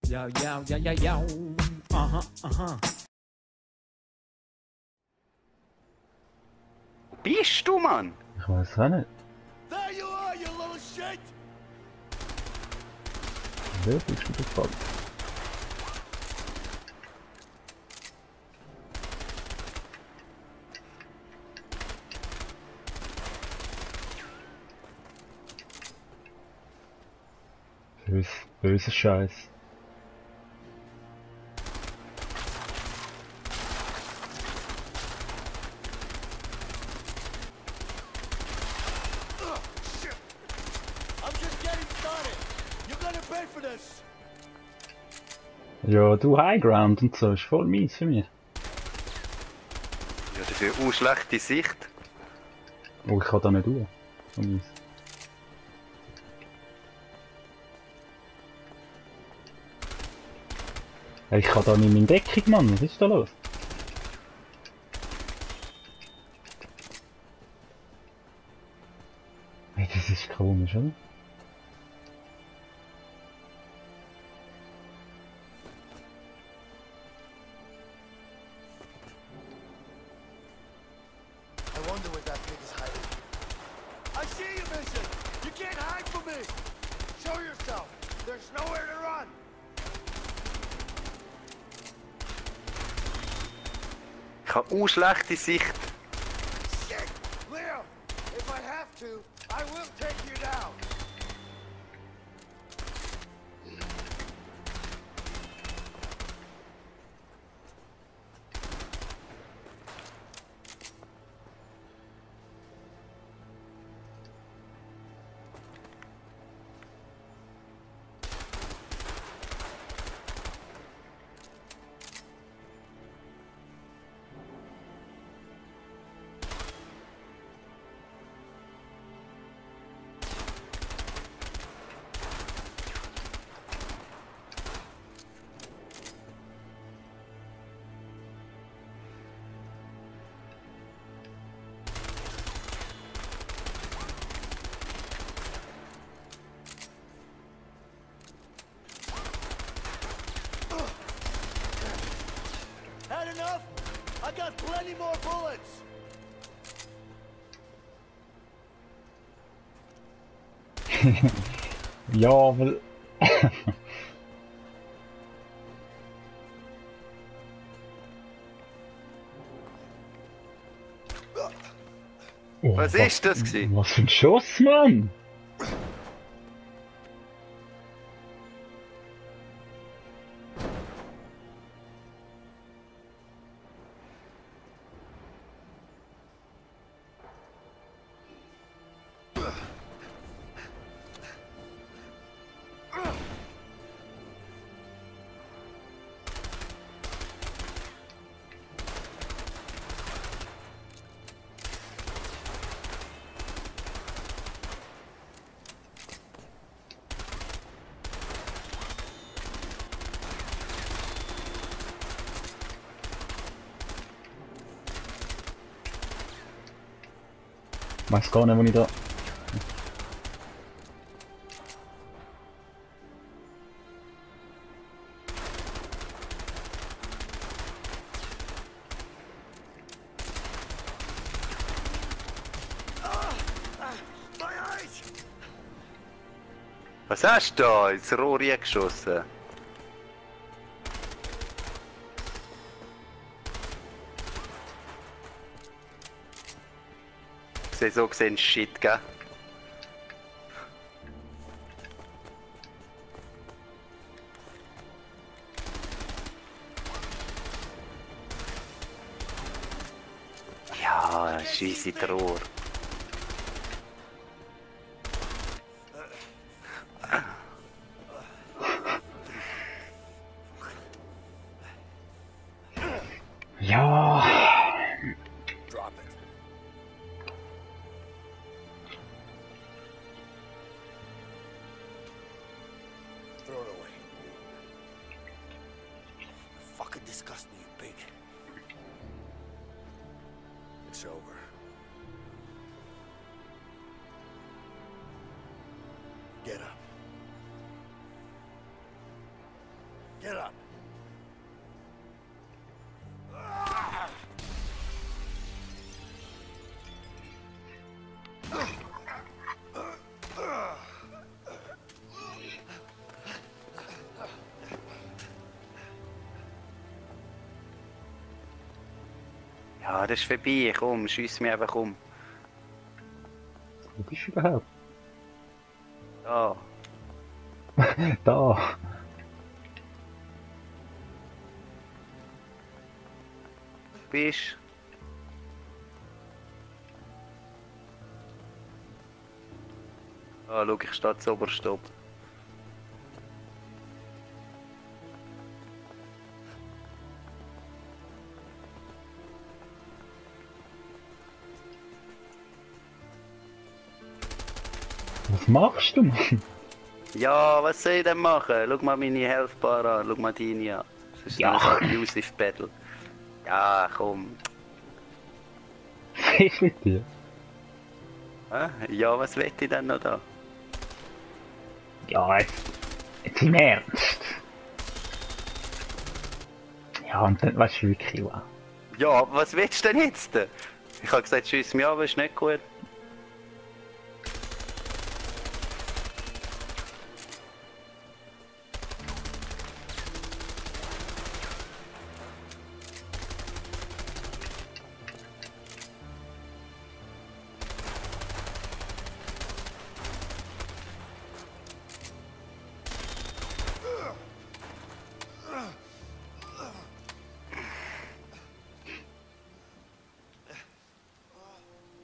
Yo, yo, yo, yo, yo. Aha, aha. Wo bist du, Mann? Ich weiß auch nicht. There you are, you little shit! Wer bist du gefallen? Böser Scheiß. Shit! I'm just getting started. You're gonna pay for this. Ja, du Highground und so ist voll mies für mich. Ja, dafür auch schlechte Sicht. Oh, ich kann da nicht durch. So mies. Hey, ich kann da nicht in Deckung, Mann. Was ist da los? Hey, das ist komisch, oder? I wonder where that pig is hiding. I see you, Mission! You can't hide from me! Show yourself! There's nowhere to run! Ich habe auch schlechte Sicht. Shit! Leo! If I have to, I will take you down! Had enough? I got plenty more bullets! Ja, aber... Oh, Was ist das gewesen? Was für ein Schuss, Mann! Ich weiß gar nicht, wo ich da... My eyes! Was hast du da ins Rohr geschossen? Ich sehe so gesehen Shit, gell? Ja, scheiße Rohr. Ja... Drop it. Throw it away. You fucking disgust me, you pig. It's over. Get up. Get up. Ja, das ist vorbei. Komm, schiess mich einfach um. Wo bist du überhaupt? Da. Da! Bist. Ah, schau, ich stehe zu oberst oben. Was machst du, Mann? Ja, was soll ich denn machen? Schau mal meine Healthbar an, schau mal deine an. Das ist Ja. ja ein Abusive Battle. Ja, komm. Was ist mit dir? Hä? Ja, was will ich denn noch da? Ja, jetzt im Ernst. Ja, und dann weißt du wirklich, wow. Ja, was willst du denn jetzt? Ich habe gesagt, schiess mich an, aber ist nicht gut.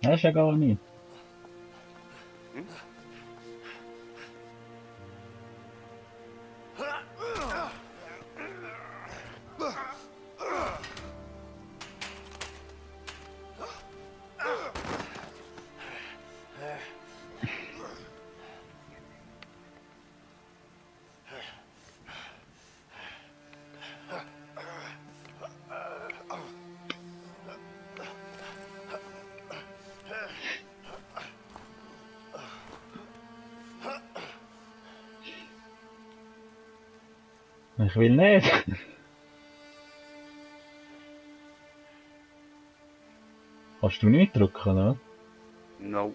Das ist ja gar nicht. Ich will nicht. Kannst du nicht drücken, oder? No.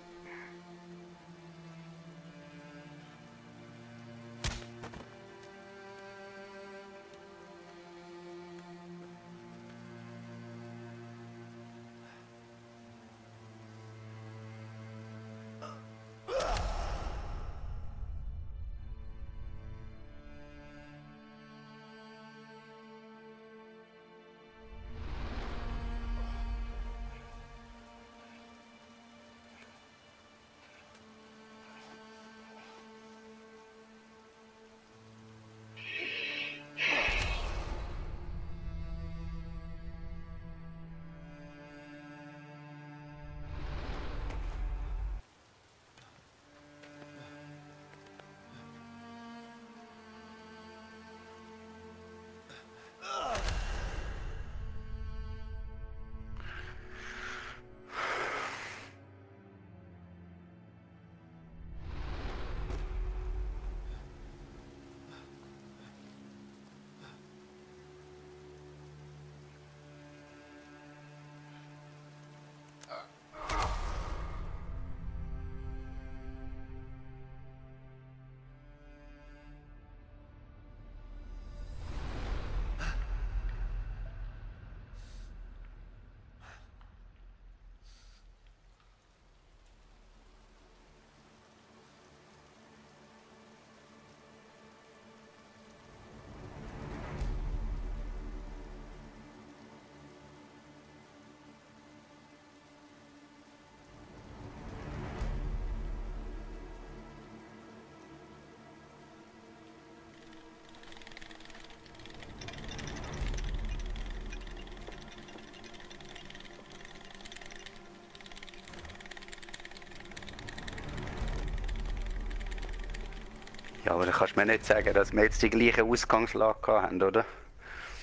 Ja, aber dann kannst du mir nicht sagen, dass wir jetzt die gleiche Ausgangslage haben, oder?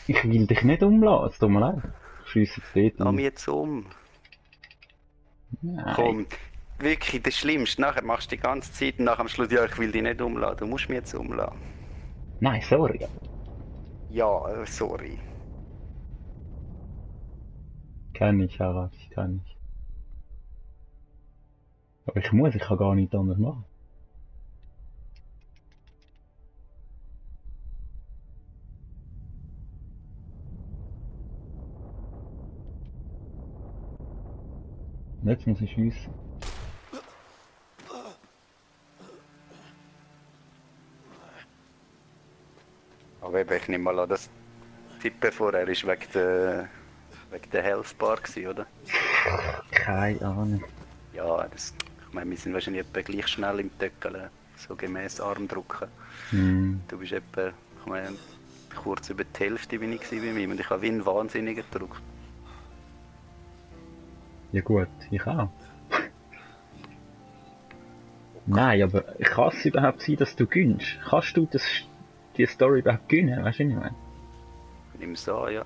Ich will dich nicht umlassen, es tut mir leid. Ich schiesse jetzt Lass dort mich jetzt um. Nein. Komm, wirklich das Schlimmste. Nachher machst du die ganze Zeit und nach am Schluss, ja, ich will dich nicht umlassen. Du musst mich jetzt umlassen. Nein, sorry. Ja, sorry. Kenn ich, Harald, kenn ich. Aber ich kann gar nichts anderes machen. Und jetzt muss ich schiessen. Aber eben, ich nehme mal an, das Tippen vorher ist wegen der Health Bar gewesen, oder? Keine Ahnung. Ja, ich meine, wir sind wahrscheinlich etwa gleich schnell im Töckeln, so gemäß Armdrücken. Hm. Du bist etwa, ich meine, kurz über die Hälfte bin ich bei mir und ich habe wie ein Wahnsinniger gedrückt. Ja gut, ich auch. Nein, aber kann es überhaupt sein, dass du gewinnst? Kannst du die Story überhaupt gewinnen? Weißt du, was ich meine? Ich nehme es an, ja.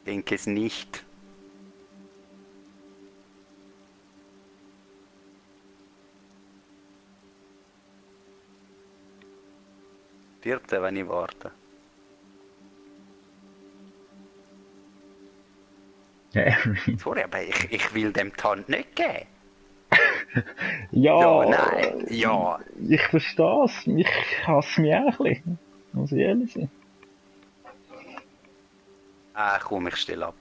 Ich denke es nicht. Stirbt er, wenn ich warte? Ja, Harry. Sorry, aber ich will dem die Hand nicht geben. Ja, Ja, nein, ja. Ich verstehe es. Ich hasse mich auch ein bisschen. Muss ich ehrlich sein. Ah, komm, ich stelle ab.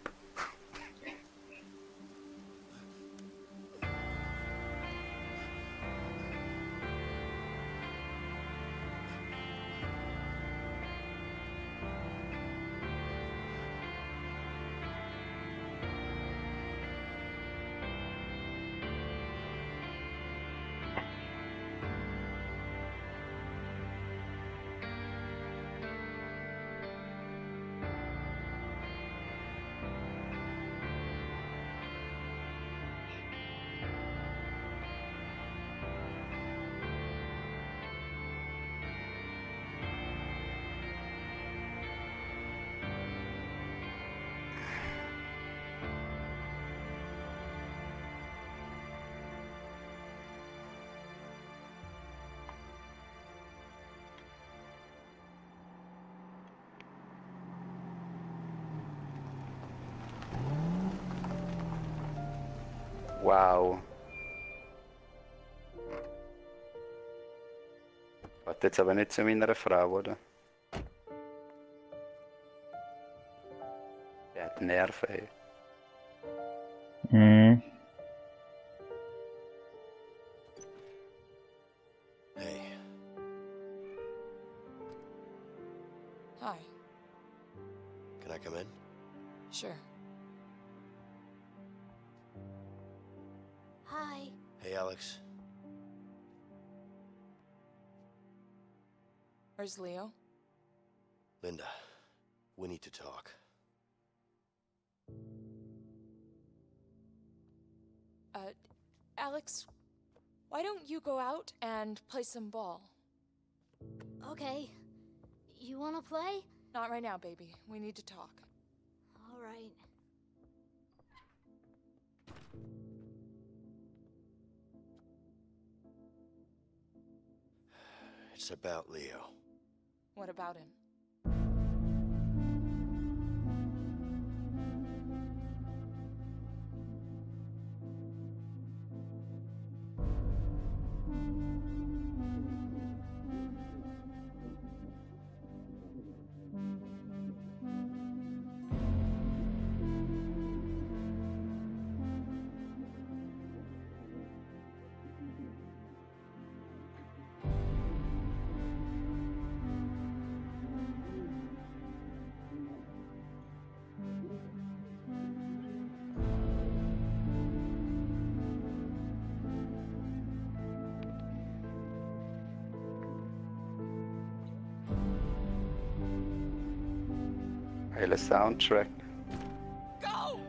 Wow. Warte jetzt aber nicht zu meiner Frau, oder? Der hat Nerven, ey. Mhm. Hey, Hi. can I come in? Sure. Hi. Hey, Alex. Where's Leo? Linda, we need to talk. Alex, why don't you go out and play some ball? Okay. You wanna play? Not right now, baby. We need to talk. All right. It's about Leo. What about him? Geiler Soundtrack. Go!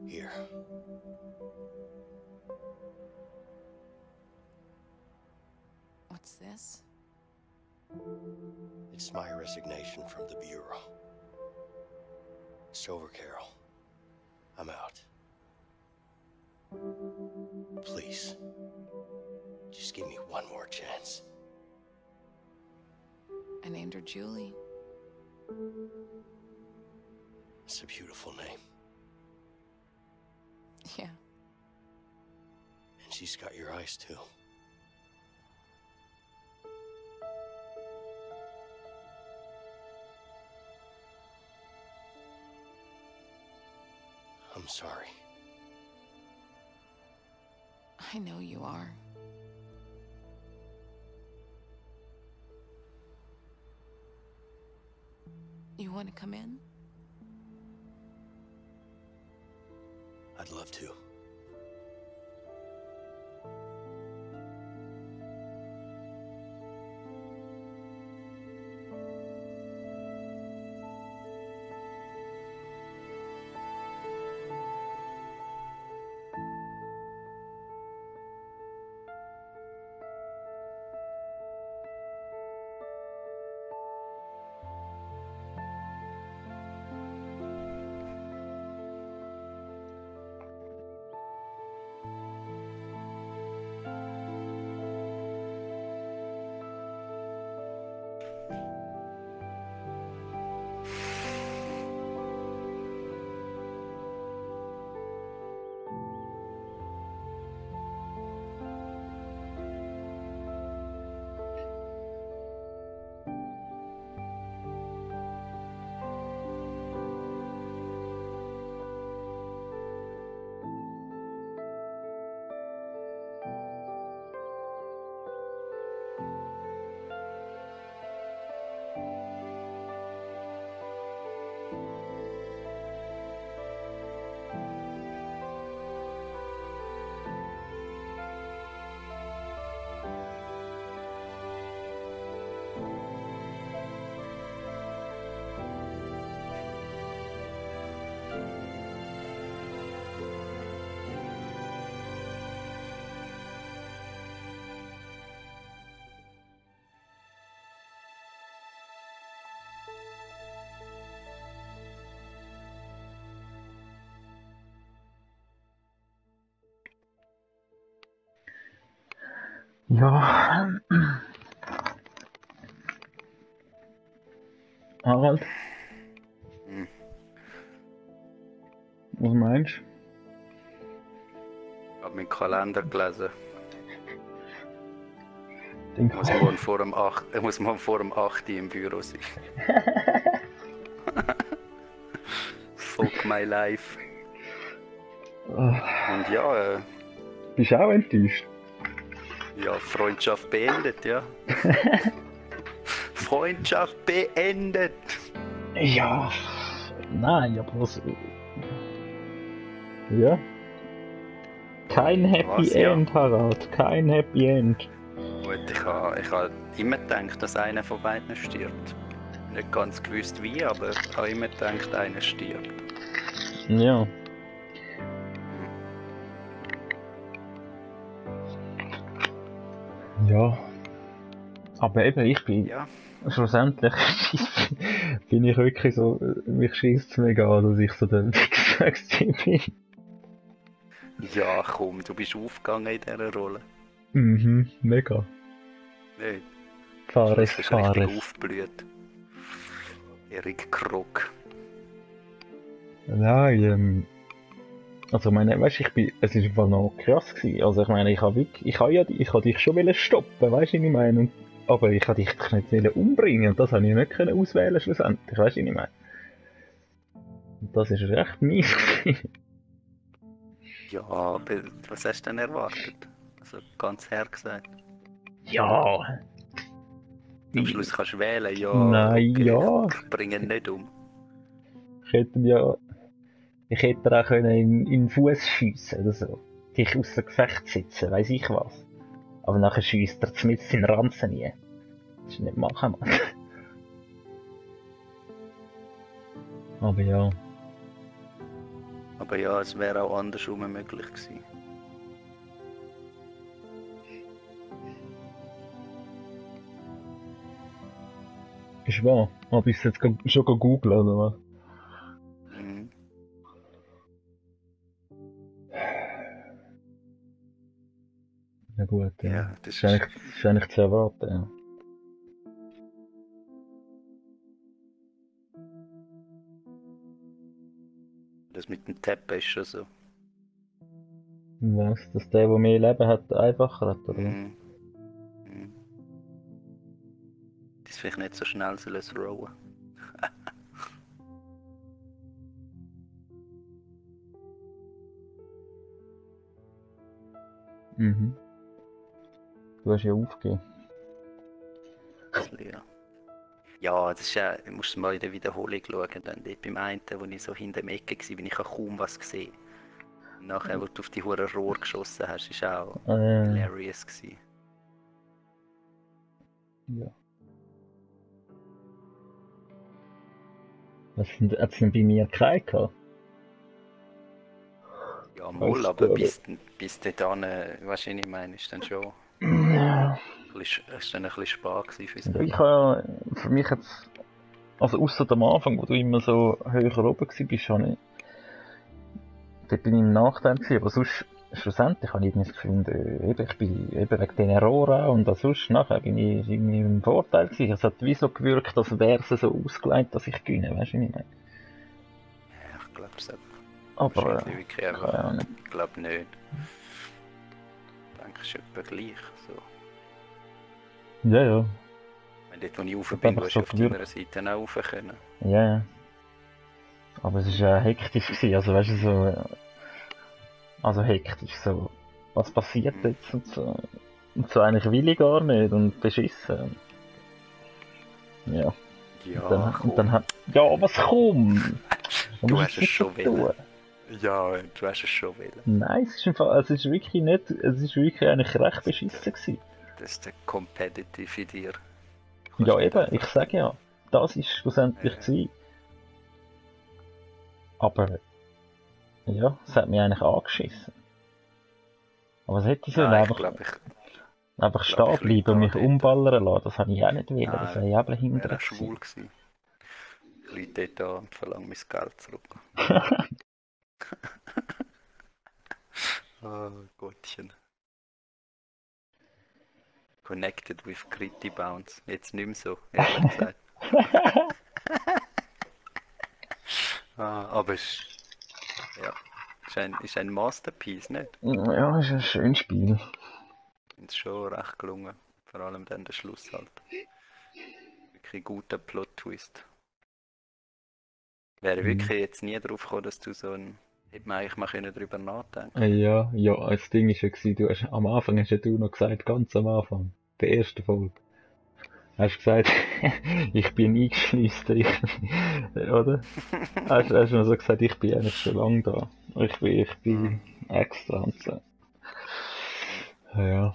Here. What's this? It's my resignation from the Bureau. It's over, Carol. I'm out. Please. Just give me one more chance. I named her Julie. It's a beautiful name. Yeah. And she's got your eyes, too. I'm sorry. I know you are. You want to come in? I'd love to. Ja. Harald, Hm. was meinst Ich habe meinen Kalender gelesen. du? Den Ich muss morgen vor dem 8, ich muss morgen vor dem 8 im Büro sein. Fuck my life. Und ja, Bist du auch enttäuscht? ja, Freundschaft beendet, ja. Freundschaft beendet. Ja. Nein, aber was. Ja. Kein Happy Was, ja? End, Harald. Kein Happy End. Gut, ich habe immer gedacht, dass einer von beiden stirbt. Nicht ganz gewusst wie, aber ich habe immer gedacht, einer stirbt. Ja. Ja. Aber eben, ich bin. Ja, Schlussendlich bin ich wirklich so. Mich schießt es mega an, dass ich so der Wichser bin. ja, komm, du bist aufgegangen in dieser Rolle. Mhm, mega. Nicht? Fahr Du es, bist fahr richtig es. aufgeblüht. Erik Krog. Nein, also ich meine, weißt, es ist einfach noch krass gewesen. Also ich meine, ich habe dich schon wollen stoppen, weißt du, was ich meine? Aber ich habe dich nicht wollen umbringen und das habe ich nicht können auswählen schlussendlich, weißt du, was ich meine? Und das ist recht mies gewesen. Ja, aber was hast du denn erwartet? Also ganz her gesagt. Ja. Am Schluss kannst du wählen, ja. Nein, okay, ja. Ich bringe ihn nicht um. Ich hätte auch können in den Fuß schiessen oder so. Dich außer Gefecht setzen, weiss ich was. Aber nachher schiesst er mit seinen Ranzen nie. Das ist nicht machen, Mann. Aber ja. Aber ja, es wäre auch andersrum möglich gewesen. Ist wahr. Hab ich jetzt schon gegoogelt, oder was? Mhm. Ja gut, ja. Ja, das Ist eigentlich zu erwarten, ja. Das mit dem Tappen ist schon so. Was? Dass der mehr Leben hat, einfacher hat, oder? Mhm. Das vielleicht nicht so schnell sollen rollen. Mhm. Du hast ja aufgegeben. Ja. Ja, das ist ja, du musst mal in der Wiederholung schauen. Dann dort beim einen, wo ich so hinter dem Ecke war, bin ich auch kaum was gesehen. Und nachher, wo du auf die hure Rohr geschossen hast, war auch hilarious gewesen. Ja. Hat es denn bei mir keinen gehabt? Ja, mal, Weißt aber du, bis dahin, weißt du, was ich meine, ist dann schon Ja. ist dann ein bisschen spät gewesen fürs Ja, ich habe ja, für mich jetzt, also ausser am Anfang, wo du immer so höher oben bist, habe ich, dort bin ich im Nachteil gewesen, aber sonst, schlussendlich habe ich irgendwie das Gefühl, ich bin eben wegen diesen Rohren und auch sonst, nachher bin ich irgendwie im Vorteil gewesen. Es hat wie so gewirkt, als wäre es so ausgelegt, dass ich gewinne, weißt du, was ich meine? Ja, ich glaube es Aber, wahrscheinlich wirklich keine einfach. Ahnung. Ich glaube nicht. Ich denke, es ist etwa gleich. So. Ja, ja. Wenn dort, wo ich rauf Hat bin, einfach du hast so auf gewirkt. deiner Seite auch rauf können. Ja, ja. Aber es war hektisch gewesen, also weißt du, so, also hektisch, so, was passiert jetzt und so. Und so eigentlich will ich gar nicht und beschissen. Ja. Ja, Und dann hat, ja, was komm! Du hast es schon wollen. Ja, du hast es schon wollen. Nein, es ist, im Fall, es ist wirklich nicht, es ist wirklich eigentlich recht beschissen gewesen. Das ist der Competitive in dir. Ja eben, ich sage ja, das ist schlussendlich gewesen. Aber, ja, es hat mich eigentlich angeschissen. Aber es hätte ich sollen Nein, ich einfach, glaube, einfach glaub, stehen ich bleiben und mich liege da umballern lassen, das habe ich auch nicht wollen, Nein, das wäre ja eben wäre hindert schwul gewesen. gewesen. Ich liege dort an und verlange mein Geld zurück. Oh Gottchen. Connected with Gritty Bounce. Jetzt nicht mehr so, ehrlich gesagt. Aber es ist ein Masterpiece, nicht? Ja, ist ein schönes Spiel. Ist schon recht gelungen. Vor allem dann der Schluss halt. Wirklich ein guter Plot-Twist. Wäre wirklich jetzt nie drauf gekommen, dass du so ein... Hätte man eigentlich mal drüber nachdenken können. Ja, ja, das Ding ist ja gewesen, du hast, am Anfang hast ja du noch gesagt, ganz am Anfang, der ersten Folge, hast gesagt, ich bin eingeschlissen, oder? Hast du noch so gesagt, ich bin eigentlich schon lange da. Ich bin extra und so. Ja.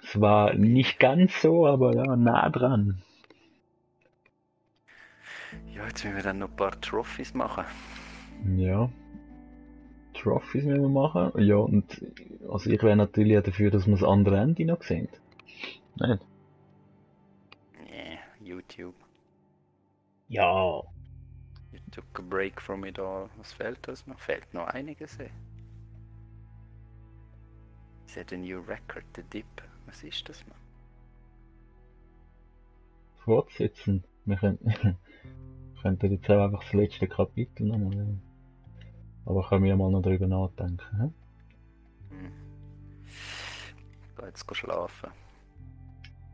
Es war nicht ganz so, aber ja, nah dran. Ja, jetzt müssen wir dann noch ein paar Trophies machen. Ja. Trophies müssen wir machen. Ja, und also ich wäre natürlich auch dafür, dass wir das andere Ende noch sehen. Nicht? Yeah, YouTube. Ja. You took a break from it all. Was fehlt uns noch? Fehlt noch einiges. Set a new record, the Dip. Was ist das, man? Fortsetzen. Wir könnten jetzt auch einfach das letzte Kapitel nochmal. Ja. Aber können wir mal noch drüber nachdenken. Ich gehe jetzt schlafen.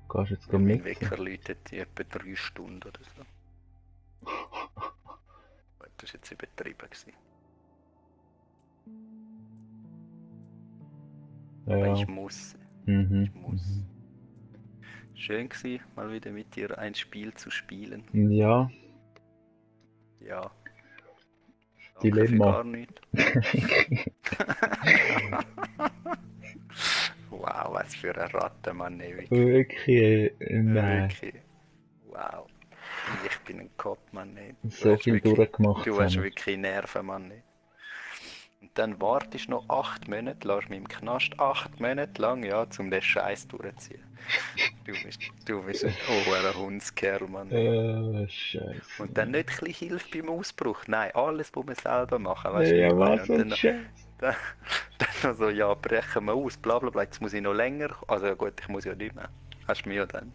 Gehst du jetzt Mein mit? Wecker läutet in etwa 3 Stunden oder so. Das war jetzt übertrieben gewesen. Ja. Aber ich muss. Mhm. Ich muss. Schön gewesen, mal wieder mit dir ein Spiel zu spielen. Ja. Ja. Dilemma. Gar nicht. Wow, was für eine Ratte, Mann. Wirklich, nein. Wirklich. Wow. Ich bin ein Kopf, Mann. So viel durchgemacht. Du hast wirklich Nerven, Mann. Und dann wartest du noch 8 Monate, lässt mich im Knast 8 Monate lang, ja, um den Scheiß durchzuziehen. Du bist ein hoher Hundskerl, Mann. Scheiße. Und dann nicht ein bisschen Hilfe beim Ausbruch. Nein, alles muss man selber machen, weißt du? Ja, wie ich meine? was Und ein Scheiß. dann noch so, ja, brechen wir aus, bla bla bla, jetzt muss ich noch länger, also ja gut, ich muss ja nicht mehr. Hast du mich ja dann,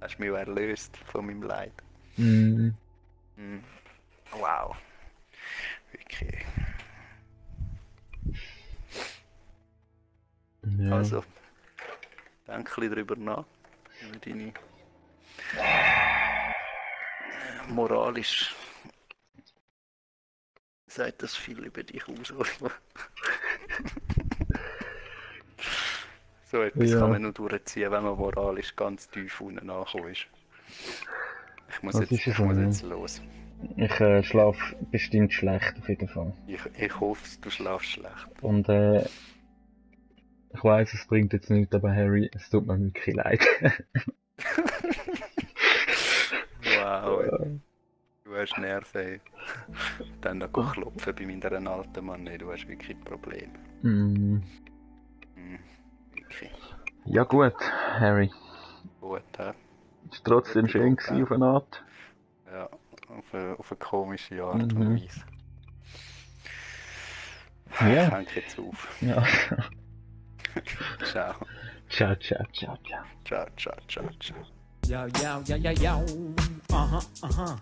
hast du mich ja erlöst von meinem Leid. Mhm. Wow. Wirklich. Ja. Also, denk ein bisschen drüber nach. Über deine moralisch sagt das viel über dich aus, Oliver. So etwas Ja. kann man nur durchziehen, wenn man moralisch ganz tief unten angekommen ist. Ich muss Was jetzt, ist es ich muss denn? jetzt los. Ich schlafe bestimmt schlecht auf jeden Fall. Ich hoffe, du schlafst schlecht. Und ich weiss, es bringt jetzt nichts, aber Harry, es tut mir wirklich leid. Wow, du hast Nerven. Ey. Dann noch klopfen bei meiner alten Mann, ey, du hast wirklich Probleme. Wirklich. Ja gut, Harry. Gut, hä? Ist trotzdem schön gewesen auf eine Art. Ja, auf eine komische Art und Weise. Ja. Ich hänge jetzt auf. Ja. Ciao. Ciao, ciao, ciao, ciao. Ciao, ciao, ciao, ciao. Yo, yo, yo, yo, yo. Uh-huh, uh-huh.